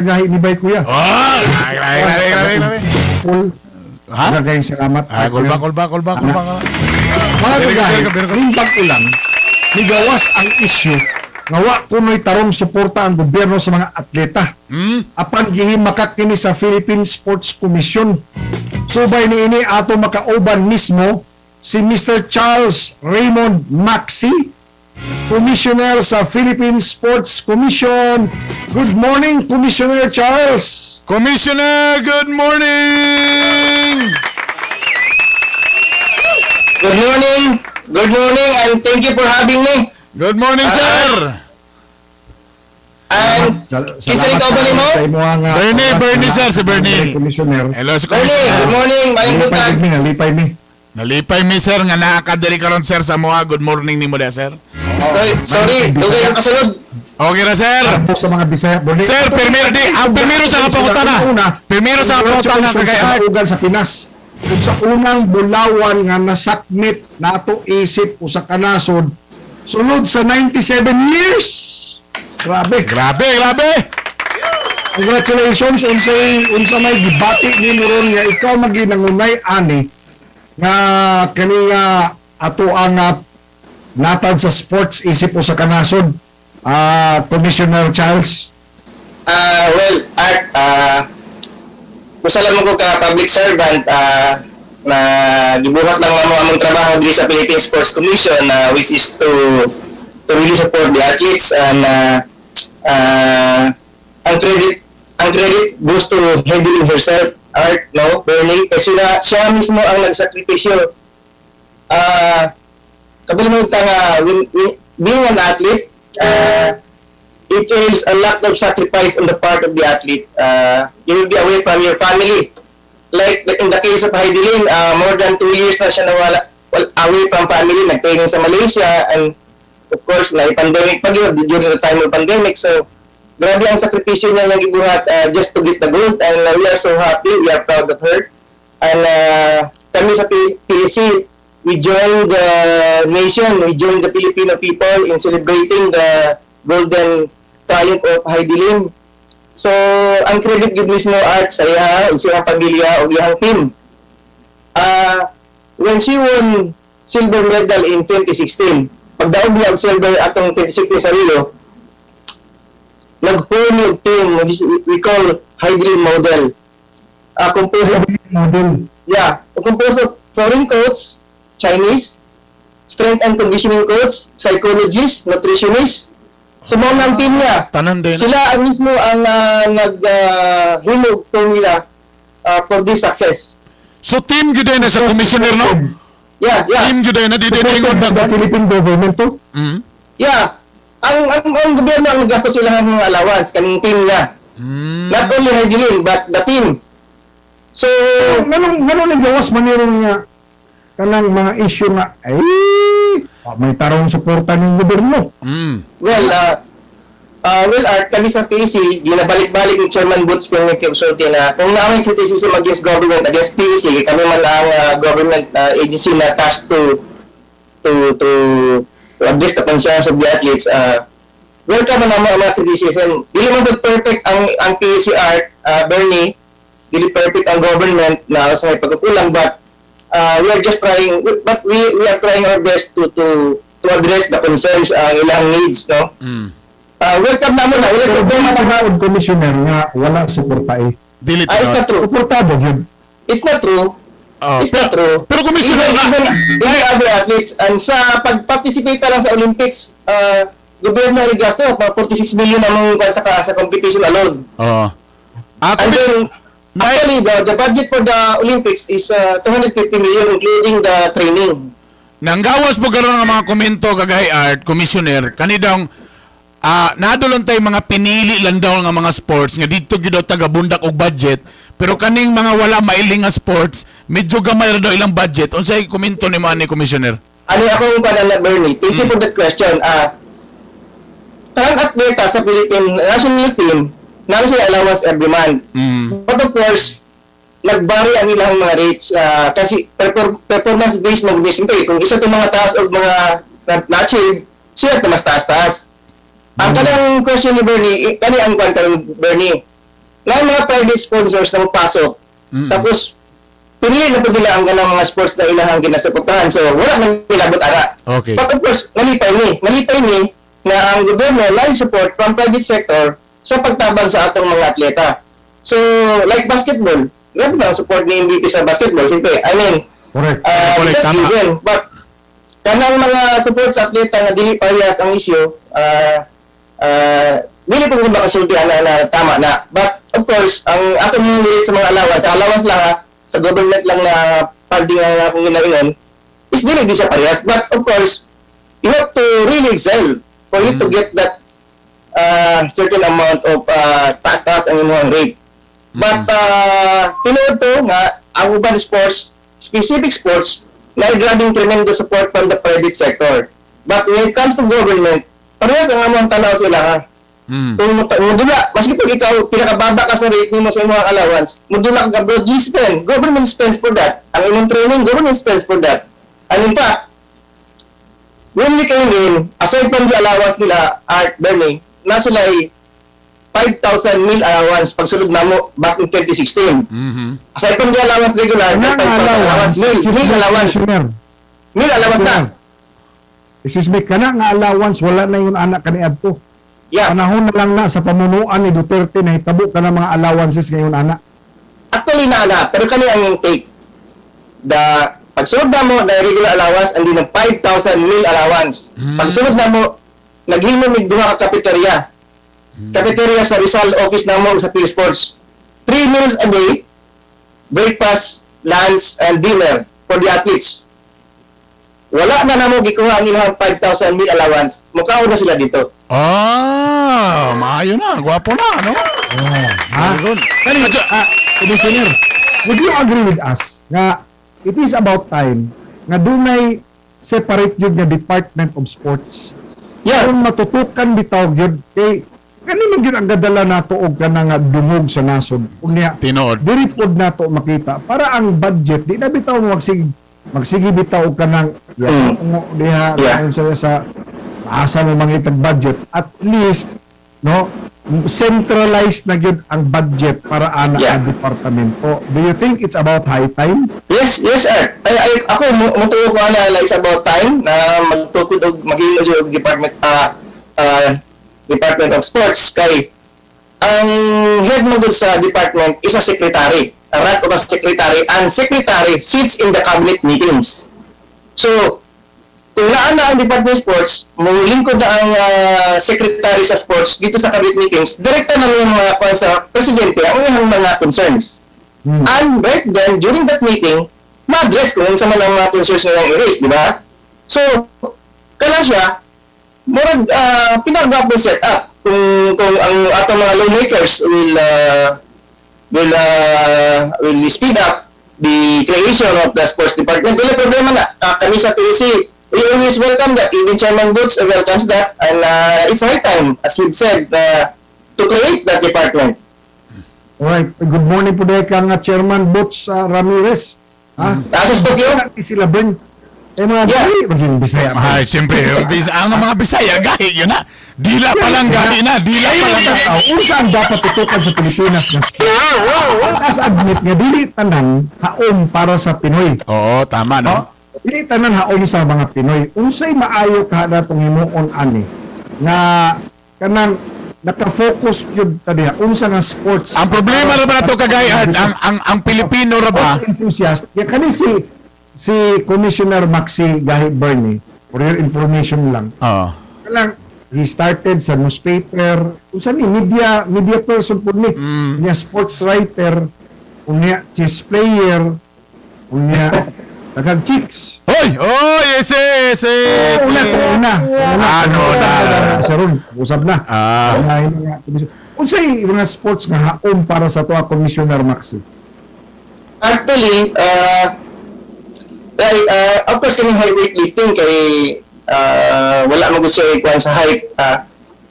Gahi ni Bay Kuya. Oh, grabe, grabe, grabe, grabe. Paul, Ha? daghang salamat. Ah, kulba, kulba, kulba, kulba. Mga Very good, kagahi, very good, very good. nimbag ulang, nigawas ang issue nga wa kuno'y tarong suporta ang gobyerno sa mga atleta. Apan gihimakak kini sa Philippine Sports Commission. Subay niini, ato makauban mismo si Mr. Charles Raymond Maxi, Commissioner sa Philippine Sports Commission. Good morning, Commissioner Charles. Commissioner, good morning! Good morning. Good morning and thank you for having me. Good morning, sir! And kinsa ikaw ba nimo? Sa imuhang, Bernie, oras Bernie, na sir, si Bernie. Commissioner. Hello, si Bernie, Commissioner. good morning. Maayong Nalipay buntag. mi, nalipay mi. Nalipay mi, sir, nga nakakadiri karon, sir, sa moa. Good morning nimo da, sir. Sorry, sorry. Dugay ang kasunod. Okay ra, sir. Ako sa mga Bisaya. Bernie. Sir, primero di, ang primero sa pangutana. Una, Primero sa pangutana congratulations kay sa Art. kaugan sa Pinas. Kung sa unang bulawan nga nasakmit nato isip usa ka nasod sulod sa 97 years. Grabe. Grabe, grabe. Congratulations, unsay unsa may gibati nimo ron nga ikaw maginangunay ani nga kani nga ato ang natad sa sports isip usa ka nasod, Commissioner Charles? Well, Art, usa lang ko ka public servant na gibuhat lang namo among trabaho diri sa Philippine Sports Commission, which is to really support the athletes, and ang credit goes to Hidilyn herself, Art, no, Bernie, kasi na siya mismo ang nagsakripisyo. Kabalo mo ta nga being an athlete, it is a lot of sacrifice on the part of the athlete. You will be away from your family. Like in the case of Hidilyn, more than 2 years na siya nawala, well, away from family, nag-training sa Malaysia, and of course, na pandemic pa yun, during the time of pandemic. So, grabe ang sakripisyo niya yung gibuhat just to get the gold, and we are so happy, we are proud of her. And kami sa PSC, we joined the nation, we joined the Filipino people in celebrating the golden triumph of Hidilyn. So, ang credit gid mismo, Art, sa iya, ug sa iyang pamilya ug iyang team. When she won silver medal in 2016, pagdaog niya og silver atong 2016 sa Rio, nag-form yung team which we call Hidilyn model. Composed of Model. Yeah, composed of foreign coach, Chinese, strength and conditioning coach, psychologist, nutritionist. So, mao ang team niya. Tanan din. Sila ang mismo ang nag-himog formula for this success. So team gyud na sa commissioner, no? Yeah. Team gyud na di din ingon Supported by the Philippine government to. Yeah. Ang gobyerno ang gasto sila ng mga allowance kaning team niya. Not only Hidilyn but the team. So, Nganong nagawas man yun nga kanang mga issue nga ay may tarong suporta ng gobyerno? Well, Art, kami sa PSC, ginabalik-balik ni Chairman Boots Consulti na kung naa may criticism against government, against PSC, kami man ang government agency na tasked to address the concerns of the athletes, welcome na namo ang mga criticism. Dili man gud perfect ang PSC, Art, Bernie, dili perfect ang government na sa may pagkukulang, but we are just trying, but we are trying our best to address the concerns, ang ilang needs, no? Welcome na mo na. Pero Welcome kung na mo. manaod, Commissioner, nga wala suporta eh. Dili Ah, it's not true. Suportado yun. It's not true. Oh. It's not true. Pero Commissioner, Even other athletes, and sa pag-participate pa lang sa Olympics, gobyerno ay gasto, mga 46 million ang mga sa competition alone. Oh. Ah, And then, actually, the budget for the Olympics is 250 million, including the training. Nanggawas mo karon nga mga komento kagay Art, Commissioner, kani daw nadulon tay mga pinili lang daw nga mga sports nga didto gyud daw taga-bundak og budget, pero kaning mga wala mailing nga sports, medyo gamay ra daw ilang budget. Unsay komento nimo ani, Commissioner? Ano ako yung panana, Bernie? Thank you for that question. Tanang atleta sa Philippine national team, naa sila allowance every month. But of course, nag-vary ang ilang mga rates kasi performance based mag eh. Kung isa itong mga taas o mga na-achieve, sila ito mas taas-taas. Ang kanang question ni Bernie, kani ang kwan karon, Bernie. Na mga private sponsors na mapasok. Tapos, pinili na po nila ang kanang mga sports na ilahang ginasuportahan. So, wala nang nilabot ara. But of course, nalipay ni. Nalipay ni na ang gobyerno line support from private sector sa pagtabang sa atong mga atleta. So, like basketball, grabe ba ang support ni MVP sa basketball? Siyempre, I mean, that's given. But kanang mga support sa atleta nga dili parehas ang issue, dili po ko makasulti na tama na. But of course, ang atong rate sa mga allowance, sa allowance lang ha, sa government lang na funding nga akong ginaingon, is dili di siya parehas. But of course, you have to really excel for you to get that certain amount of taas-taas ang imong rate. But tinuod to nga ang uban sports, specific sports, na grabing tremendous support from the private sector. But when it comes to government, parehas ang among tanaw sila ha. Kung mudula, maski pag ikaw pinakababa ka sa rate nimo sa imong allowance, mudula ka abroad, you spend. Government spends for that. Ang imong training, government spends for that. And in fact, when we came in, aside from the allowance nila, Art, Bernie, na sila ay 5,000 meal allowance pagsulod namo back in 2016. Aside from the allowance regular, Kana may nga 5,000 allowance, allowance, meal, excuse meal me, allowance, Commissioner. Meal allowance na. Excuse me, kana nga allowance wala na yung anak kaniadto. Panahon na lang na sa pamunuan ni Duterte na hitabo ka ng mga allowances ngayon ana. Actually na na, pero kani ang take. The pagsulod na mo, the regular allowance, and din ng 5,000 meal allowance. Pagsulod na mo, naghimo mig duha ka cafeteria. Cafeteria sa Rizal office na mo sa Sports. Three meals a day, breakfast, lunch, and dinner for the athletes. Wala na namo gikuha ang ilang 5,000 meal allowance. Mukaon na sila dito. Ah, maayo na, gwapo na, no? Ha? Very good. Kani, Commissioner, would you agree with us nga it is about time nga dunay separate yun nga Department of Sports? Yeah. Kung matutukan bitaw gyud kay kani man gyud ang gadala nato og kana nga dungog sa nasod. Unya, Tinuod. diri pod nato makita para ang budget di na bitaw mo magsige bitaw og kanang diha sa asa mo mangitag budget. At least, no, centralized na gyud ang budget para ana ang departamento. Do you think it's about high time? Yes, sir. Ay, ako, mutuo ko na it's about time na magtukod og maghimo og department Department of Sports kay ang head mo gud sa department is a secretary. A rank of a secretary, and secretary sits in the cabinet meetings. So, kung naa na ang Department of Sports, mulingkod na ang secretary sa sports dito sa cabinet meetings, direkta na yung mga kuwan sa presidente ang iyang mga concerns. And right then, during that meeting, ma-address kung unsa man ang mga concerns nilang i-raise, di ba? So, kailan siya, murag pinagapon set up kung ang atong mga lawmakers will speed up the creation of the sports department. Wala problema na. Kami sa PSC, we always welcome that. Even Chairman Boots welcomes that. And it's high time, as you've said, to create that department. Alright, good morning po dahil kang Chairman Boots Ramirez. Ha? Nasa studio? Bisaya sila Ben. Eh mga dili maging Bisaya. Ay, siyempre, ang mga Bisaya, gahi yun na. Dila pa lang gahi na, dila pa lang. Tao, unsa ang dapat tutukan sa Pilipinas nga sport? Let us admit nga dili tanan haom para sa Pinoy. Oo, tama, no? Dili tanan haom sa mga Pinoy. Unsay maayo ka natong himuon ani nga kanang naka-focus gyud ta diha unsa nga sports? Ang problema ra ba nato kagayad, ang Pilipino ra ba? Sports enthusiast. Ya kani si Commissioner Maxi Gahi Bernie, for your information lang. Kanang he started sa newspaper, unsa ni media media person pud ni. Unya sports writer, unya chess player, unya daghang chicks. Hoy, oh, yes. Una, una, una. Ano Usap na? na sa ron. Usap na. Mga unsay mga sports nga haom para sa tuwa, Commissioner Maxi? Actually, like, of course, kaming high weightlifting kay wala mo gusto ikuan sa height.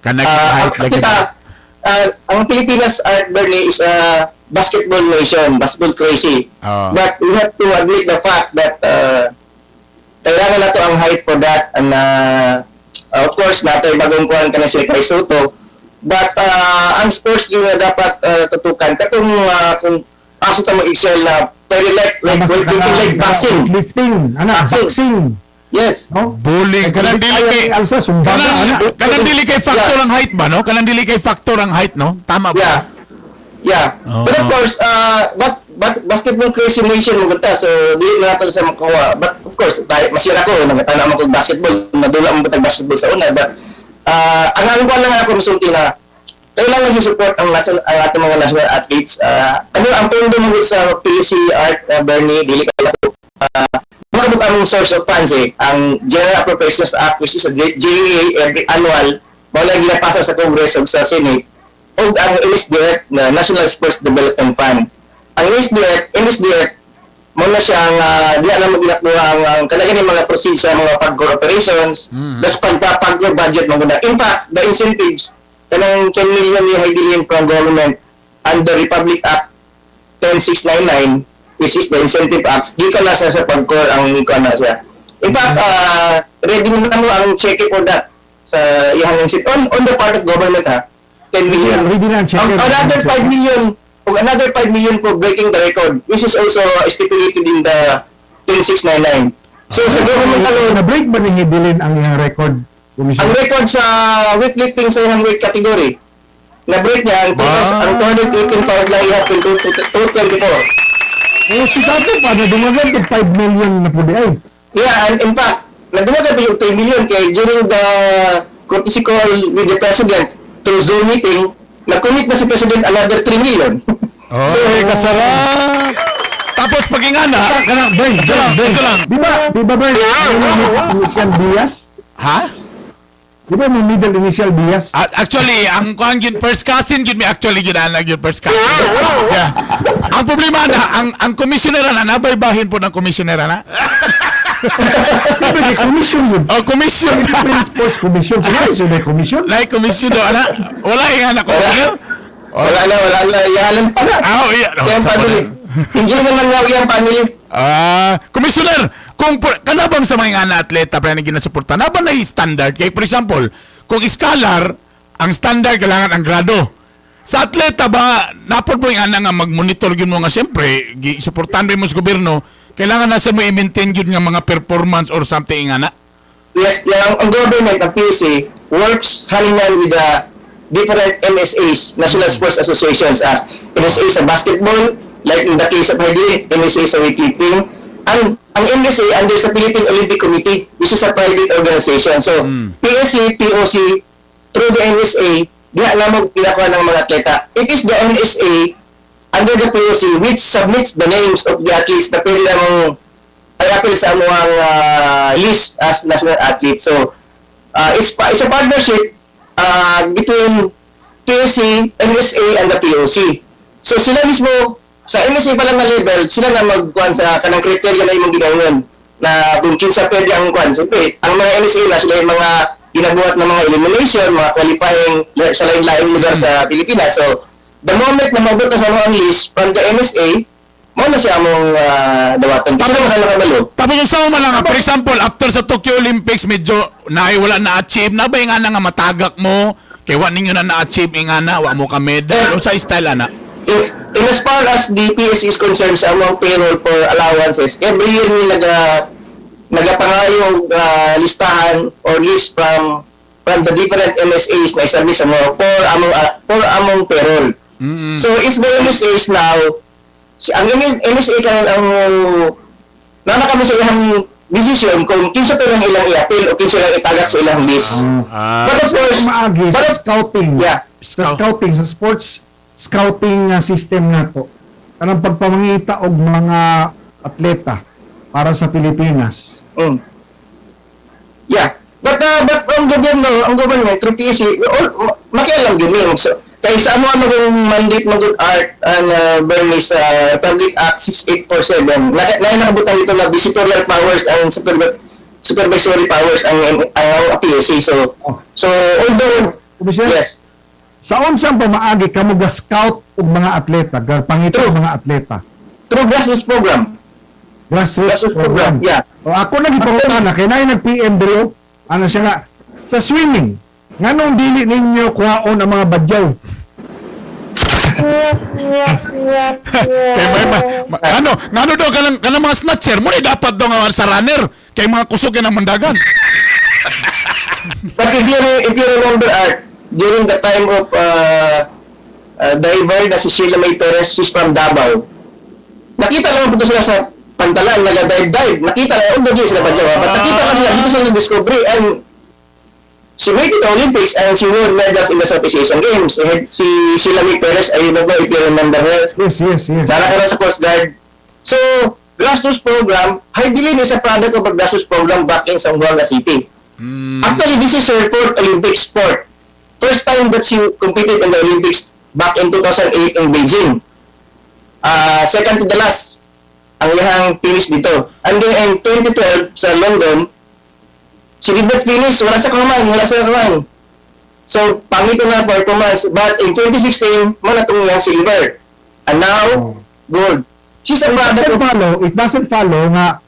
Kanag height Ang lagi. kita, ang Pilipinas, Art Bernie, is a basketball nation, basketball crazy. But we have to admit the fact that kailangan na to ang height for that. And of course, natay bagong kuan ka na si Kai Soto. But ang sports yun na dapat tutukan. Katong kung asa ta mag-excel na pwede like, Sama sa like boxing. lifting, ana, Boxing. boxing. Yes. No? Bowling. Kanang dili kay Ay, alsa, sumbaga, kanang, ana. kanang dili kay factor ang height ba, no? Kanang dili kay factor ang height, no? Tama ba? Yeah. Yeah. Oo. But of course, but basketball crazy nation mo ta, so di na nato sa makuha. But of course, tayo, masira ko, nagatana mo kog basketball, nadula mo batag basketball sa una, but ang ang ko lang ako masulti na kailangan yung support ang national, ang atong mga national athletes. Ano ang pondo mo sa PSC Art, Bernie, dili ka ko. Makabot ang source of funds eh. Ang General Appropriations Act, which is a GAA every annual, mao lang ginapasa sa Congress ug sa Senate, ug ang NSDF na National Sports Development Fund. Ang NSDF, NSDF mo na siyang di alam mo ginakuha ang kanang mga proceeds sa mga PAGCOR operations, mm pagpa-PAGCOR budget mo guna. In fact, the incentives kanang 10 million ni Hidilyn from government under Republic Act 10699, which is the Incentive Act, di ka na sa PAGCOR ang ikaw na siya. In fact, ready mo na mo ang check for that sa iyang incentive. On the part of government ha, 10 million. Ready na ang cheque. Ang another 5 million, ug another 5 million for breaking the record, which is also stipulated in the 10699. So sa government alone, Na-break ba ni Hidilyn ang iyang record, Commissioner? ang record sa weightlifting sa iyang weight category, na-break niya ang, ang 218 pounds lang ihap in 224. Eh, si Sato pa, nadumagan to 5 million na po di ay. Yeah, and in fact, nagdumagan pa yung 3 million kay during the courtesy call with the President through Zoom meeting, nag-commit na si President another 3 million. Oh, So, kasarap. Tapos pag ingana, Kana, Ben, Ito Ben, lang, Ben. ito lang. Di ba, Ben, may initial Diaz? Ha? Di ba may middle initial Diaz? Actually, ang kuan gyud first cousin gyud mi actually gyud ana gyud first cousin. Yeah. Ang problema na ang commissioner na nabay bahin po ng commissioner na. Di ba may commission yun? Oh, commission. Philippine Sports Commission. Sino so may commission? Like commission do ana. Wala yung ana commissioner. Wala na, wala na. Iyalan pa na. Ah, oh, iya. Oh, Siyang sa family. Enjoy naman nga iyang family. Ah, commissioner, kung kanabang sa mga nga atleta pa na ginasuporta, na ba na standard? Kay for example, kung scholar, ang standard kailangan ang grado. Sa atleta ba, napod mo yung ana nga mag-monitor yun mo nga siyempre, gi-suportahan rin mo sa gobyerno, kailangan na sa mo i-maintain yun nga mga performance or something nga na. Yes, yung, ang government, ang PSA, works hand in hand with the different MSAs, National Sports Associations, as MSA sa basketball, like in the case of Heidi, MSA sa weightlifting. Ang MSA under sa Philippine Olympic Committee, which is a private organization. So, PSC, POC, through the MSA, diha na mo ginakuha ng mga atleta. It is the MSA under the POC which submits the names of the athletes na pwede namang ay appeal sa among list as national athlete. So, it's a partnership between POC, NSA, and the POC. So, sila mismo, sa NSA pa lang na level, sila na magkuhan sa kanang criteria na imong ginawon na kung kinsa pwede ang kuhan. Siyempre, ang mga NSA na sila yung mga ginabuhat ng mga elimination, mga qualifying sa lain-laing lugar sa Pilipinas. So, the moment na mabot na sa mga list from the NSA, mao na siya among dawatan. Kasi Tapos- naman nakabalo. Tapos yung sama man lang, for example, after sa Tokyo Olympics, medyo na wala na-achieve, na ba yung ana nga matagak mo, kay wa ninyo na na-achieve yung ana, wa mo ka medal, o sa style ana. In as far as the PSC is concerned sa among payroll for allowances, every year mi nagapangayo og listahan or list from the different MSAs na isubmit sa mga for among payroll. So if the MSAs now, si, ang MSA karon ang nana kami sa ilang decision kung kinsa to lang ilang i-appeal o kinsa lang itagak sa ilang list. But of course, Maagi but sa scouting. Yeah. Sa scouting, sa sports scouting system nato. Kanang pagpamangita og mga atleta para sa Pilipinas. Yeah. But ang gobyerno, ang government through PSC, all, makialam gyud ni. So, kay sa amo ang maging mandate mo good art and Bernie sa Republic Act 6847. Na nakabutang dito na visitorial powers ang supervisory powers ang PSC. So so although Commissioner, yes. sa unsang pamaagi kamo ga scout og mga atleta, ga pangita og True. mga atleta? Through grassroots program. Grassroots Grassroots program. program, yeah. O ako lagi pangutana kay naay nag-PM diri oh. Ano siya nga sa swimming. Nganong dili ninyo kuhaon ang mga Badjao? Kay may ano, ngano daw kanang mga snatcher mo ni dapat daw nga sa runner kay mga kusog kay ng mandagan. But if you remember, Art, during the time of diver na si Sheila May Perez, she's from Davao. Nakita lang po sila sa pantalan, nag-dive-dive. Nakita lang, although di sila Badjao, but nakita lang sila, dito sila na-discovery. And she made it to Olympics and she won medals in the Southeast Asian Games. Eh, si Sheila May Perez, I don't know if you remember her. Yes. Nara ka sa Coast Guard. So, grassroots program, Hidilyn is a product of a grassroots program back in Zamboanga City. Actually, this is her fourth Olympic sport. First time that she competed in the Olympics back in 2008 in Beijing. Second to the last, ang iyang finish dito. And then in 2012 sa London, she did not finish. Wala sa kaman, wala sa kaman. So, pangit na performance. But in 2016, mao na tong iyang silver. And now, gold. She's a It product doesn't of follow, it doesn't follow nga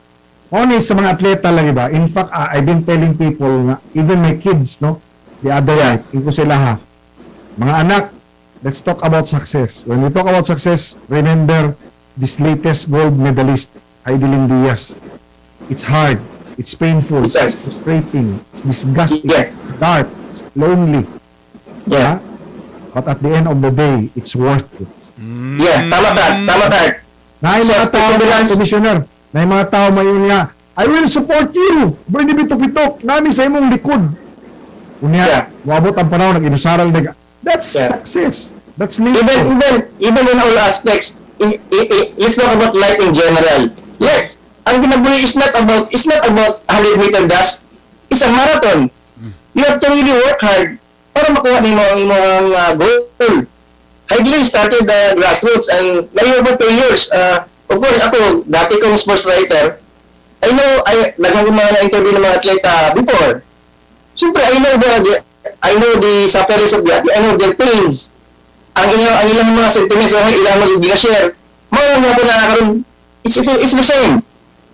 only sa mga atleta lang, iba. In fact, I've been telling people nga, even my kids, no, the other night, ingon ko sila ha, "Mga anak, let's talk about success. When we talk about success, remember this latest gold medalist, Hidilyn Diaz. It's hard, it's painful, It's hard. It's frustrating, it's disgusting, it's dark, it's lonely. But at the end of the day, it's worth it." Yeah, tama ka. Tama ka. Na So, mga tao, perseverance- Commissioner, na mga tao mayon nga, "I will support you. Bernie Bitopitok, nami sa imong likod." Unya, moabot ang panahon, nag-inusaral na. That's success. That's nature. Even in all aspects, let's talk about life in general. Yes, ang kinabuhi is not about 100-meter dash. It's a marathon. You have to really work hard para makuha nimo ang imong goal. Hidilyn started the grassroots and layo over 2 years. Of course, ako, dati kong sports writer, I know, I, daghan kong mga na-interview ng mga atleta before. Siyempre, I know the sufferings of the athlete, I know their pains. Ang ilang mga sentiments, ang ilang mga gina-share. Mao nga po na karon, it's the same.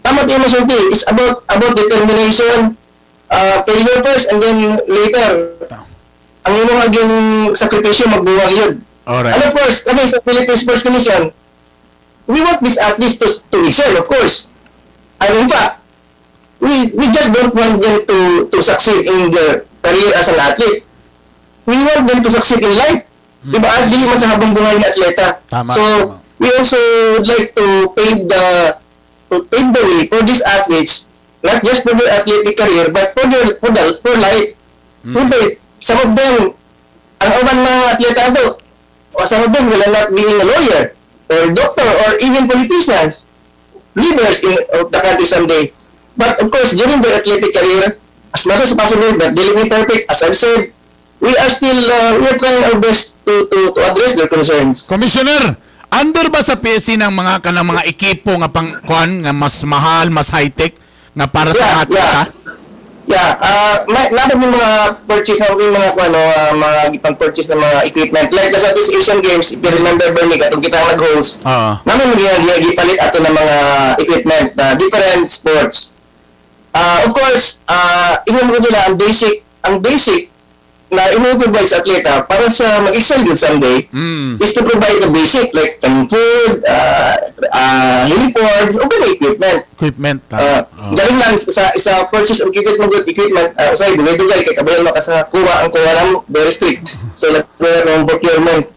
Tama tayo masulti. It's about determination, failure first and then later. Ang imong aging sakripisyo magbuwang yun. And of course, kami sa Philippine Sports Commission, we want these athletes to excel, of course. And in fact, we just don't want them to succeed in their career as an athlete. We want them to succeed in life. Di ba? Dili man ta habang buhay na atleta. Tama, So, tama. We also would like to pave the way for these athletes, not just for their athletic career, but for their for the for life. Siyempre, some of them, ang uban mga atleta ato, o some of them will end up being a lawyer, or doctor, or even politicians, leaders of the country someday. But of course, during their athletic career, as much as possible, but dili mi perfect, as I've said, we are trying our best to address their concerns. Commissioner, under ba sa PSC ng mga kanang mga ekipo nga pang kuan nga mas mahal, mas high-tech nga para sa Yeah, atleta? yeah. Yeah, may naa yung mga purchase na yung mga ano, mga gipang purchase ng mga equipment. Like the Southeast Asian Games, if you remember, Bernie, katong kita ang nag-host, namin mga gipalit ato ng mga equipment na different sports. Of course, ingon ko nila ang basic na ino-provide sa atleta para sa mag-excel yun someday is to provide the basic like canned food, uniforms, o kaya equipment. Equipment. Uh, Galing lang sa purchase of equipment, good equipment, usay dugay-dugay kay kabalo ka sa kuha, ang kuha lang very strict. So like ng procurement,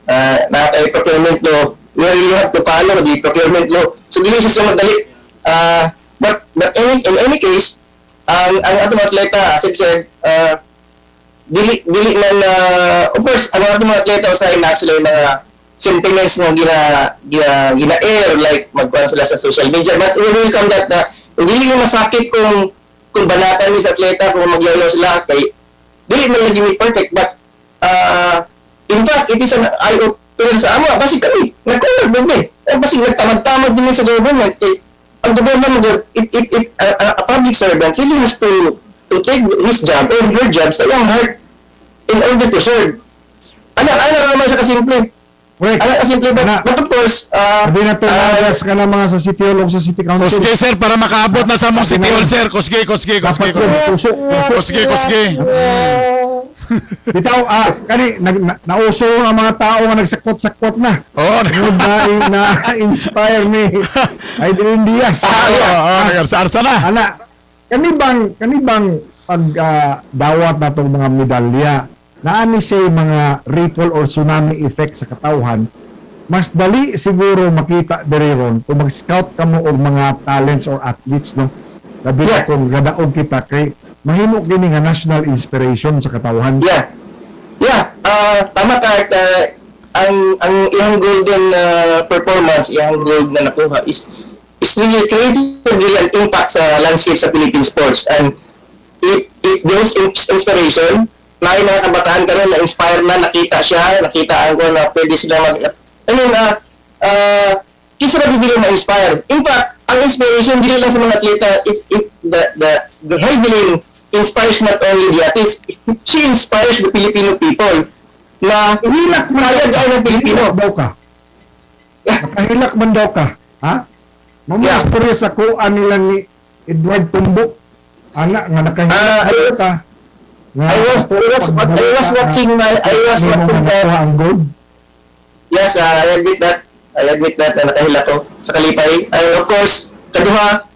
na kay procurement law, we really have to follow the procurement law. So dili siya sa madali. But in any case, ang atong atleta, as I've said, dili dili man of course ang atong mga atleta usahay na sila yung mga sentiments nga gina air, like magkuhan sila sa social media, but we welcome that na dili mo masakit kung banatan ni sa atleta, kung magyayo sila, kay dili man lagi mi perfect. But in fact, it is an eye opener sa amo kasi kami nagkulang din eh, basig nagtamad-tamad din sa government eh, ang government if a public servant really has to take his job or her job sa iyang heart in order to serve. Ana naman siya kasimple. Ana kasimple, but of course, Sabi na to, ka na mga sa City Hall o sa City Council. Kusgi, sir, para makaabot na sa among Sabi City na Hall, yun. sir. Kusgi, kusgi, kusgi, Dapat kusgi. yun, puso, puso. Kusgi, kusgi. Bitaw, kani nauso ang mga tao nga nagsakwat-sakwat na. Tungod na na-inspire ni Hidilyn Diaz. Ah, yeah. Oo, nag-arsa-arsa na. Ana, kani bang pag dawat natong mga medalya, naani siya mga ripple or tsunami effect sa katawhan, mas dali siguro makita diri ron kung mag-scout kamo og mga talents or athletes, no? Labi na kung gadaog kita kay mahimo kini nga national inspiration sa katawhan. Yeah, tama ka, Art. Ang iyang golden performance, iyang gold na nakuha is really created really an impact sa landscape sa Philippine sports and it gives inspiration na yung mga kabataan karon na inspire na nakita siya, nakita ang ko na pwede sila mag, I mean, kinsa ba dili na inspire? In fact, ang inspiration dili lang sa mga atleta, it's it, the Hidilyn inspires not only the athletes, she inspires the Filipino people na Hilak man kaya ay ng Pilipino. Hilak daw ka. Nakahilak man daw ka. Ha? Mamaya istorya sa kuan nila ni Edward Tumbo. Ana nga nakahilak daw ka. Nga I was nimo watching nga that. nakuha ang gold. Yes, I admit that. I admit that na nakahilak ko sa kalipay. And of course, kaduha,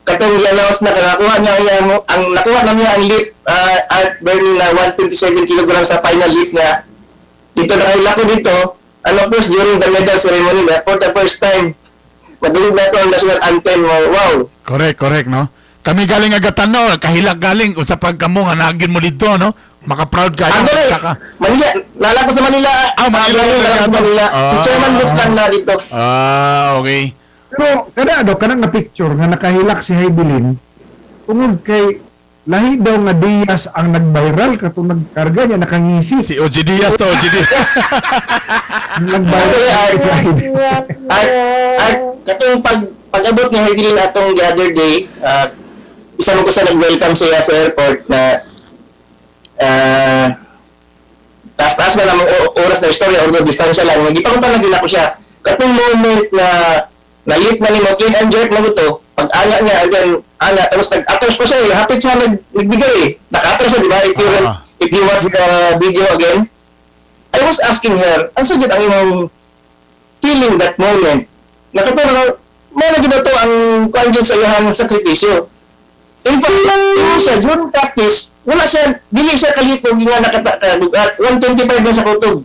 katong gi-announce na nakuha niya ang nakuha na niya ang leap at Bernie na 127 kilograms sa final leap niya. Dito nakahilak ko dito. And of course, during the medal ceremony na, for the first time, madungog na ito ang national anthem. Wow! Correct, correct, no? Kami galing agatan, no? Kahilak galing. Kung sa pagkamo nga nagin mo dito, no? Maka-proud kayo. Actually, Saka, Manila, nala ko sa Manila. Ah, Manila, Manila, nala ko sa Manila. Si Chairman Boots lang na dito. Ah, okay. Pero kada ano kanang nga picture nga nakahilak si Hidilyn tungod kay lahi daw nga Diaz ang nag-viral katong nagkarga niya nakangisi. Si OG Diaz to, OG Diaz. Nag-viral si Hidilyn. At katong pag-abot ni Hidilyn atong the other day, isa mo ko sa nag-welcome siya sa airport na taas-taas na lang ang oras na istorya or distansya lang. Nagipang pa na ko siya. Katong moment na na-lift na ni mo, clean and jerk mo to, pag ala niya, and then, ala, tapos nag-atras pa siya eh. Hapit siya nagbigay eh. Naka-atras siya, di ba? If you watch the video again, I was asking her, ano sa ang imong feeling that moment? Nakatulong, mo na ginato ang kuan sa iyang sakripisyo. In fact, yung siya, during practice, wala siya, dili siya kalipog nga nakatabugat. 125 lang sa kutob.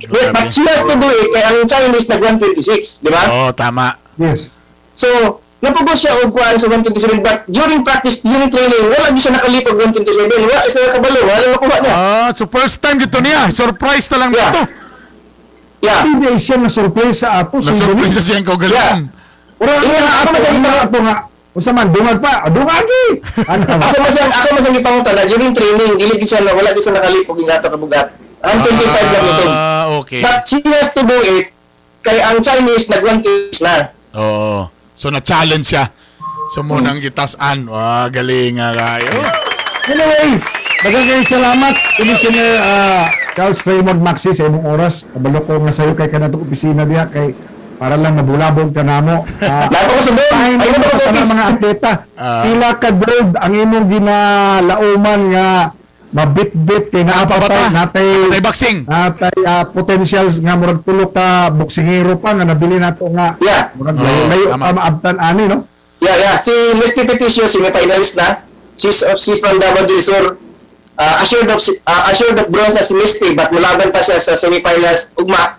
But she has to do it, kaya ang Chinese nag 126, di ba? Oo, tama. Yes. So, napugos siya og kuan sa 127, but during practice, during training, wala gyud siya nakalipog 127. Wala siya kabalo, wala makuha niya. Ah, so first time dito niya. Surprise na lang dito. Hindi siya na surprise ato sa Na-surprise na siyang kaugalingon. Ura Yeah, nga ako ato mas nga ato nga unsa man dungag pa, dungagi. Ano ba? Ako mas ang gipangutana during training, dili gyud siya na wala gyud siya nakalipog yung ato kabugat. 125 lang ito. Ah, okay. But she has to do it kay ang Chinese nag 126 na. Oo. So na-challenge siya. So munang gitasan. Wah, galing nga kayo. Anyway, daghang kayong salamat, Commissioner Charles Raymond Maxi, sa imong oras. Kabalo ko nga sayo kay kanatong opisina diha kay para lang mabulabog ka namo. Nato ko sa doon. Ay, Ay, mo ko sa sa tanang office. mga atleta. Pila ka gold ang imong ginalauman nga mabitbit kay naa pa Napapata. tay natay Patay boxing. natay potential nga murag tulo ka boksingero pa nga nabili nato nga murag Oo, layo-layo tama. pa maabtan ani, no? Yeah. Si Leslie Peticio, semi-finalist na. She's from Davao del Sur. Assured of bronze na si Misty, but mulaban pa siya sa semi-finals ugma.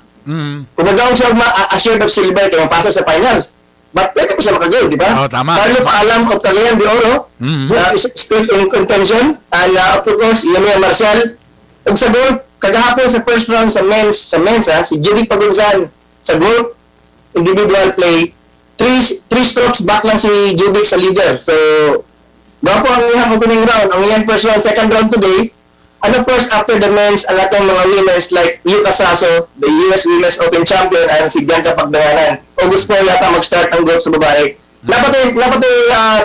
Kung nagawang siya ugma, assured of silver kay mapasok sa finals. But pwede pa siya maka-gold, di ba? Oo, tama. Carlo Paalam of Cagayan de Oro, is still in contention. And of course, Yamia Marcial. Ug sa gold, kagahapon sa first round sa men's si Juvic Pagunsan sa gold individual play, three strokes back lang si Juvic sa leader. So, gwapo ang iyang opening round, ang iyang first round, second round today. And of course, after the men's, ang atong mga women's like Yuka Saso, the US Women's Open Champion, and si Bianca Pagdanganan. August 4 yata mag-start ang golf sa babae. Napatay,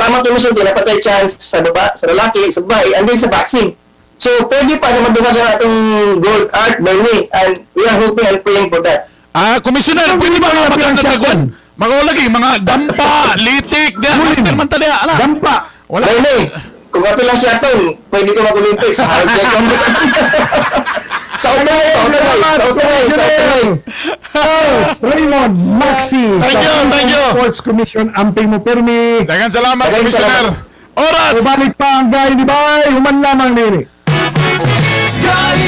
tama to Michelle, napatay chance sa baba, sa lalaki, sa babae, and then sa boxing. So, pwede pa na maduwag ang atong gold, Art, Bernie, and we are hoping and praying for that. Ah, Commissioner, pwede ba nga magandang? Mga lagi, mga dampa, litik, diya, master man taliya, ala. Dampa. Wala. Bernie, Kung apil lang siya atong, pwede ko mag-Olympics. Sa utong, sa utong, sa utong, sa utong. Charles Raymond Maxi Thank sa you, thank you. Sports Commission. Amping mo permi. Daghang salamat, Daghang Commissioner. salamat. Oras! Ubalik pa ang Gay ni Bay. Human lamang nini. Gay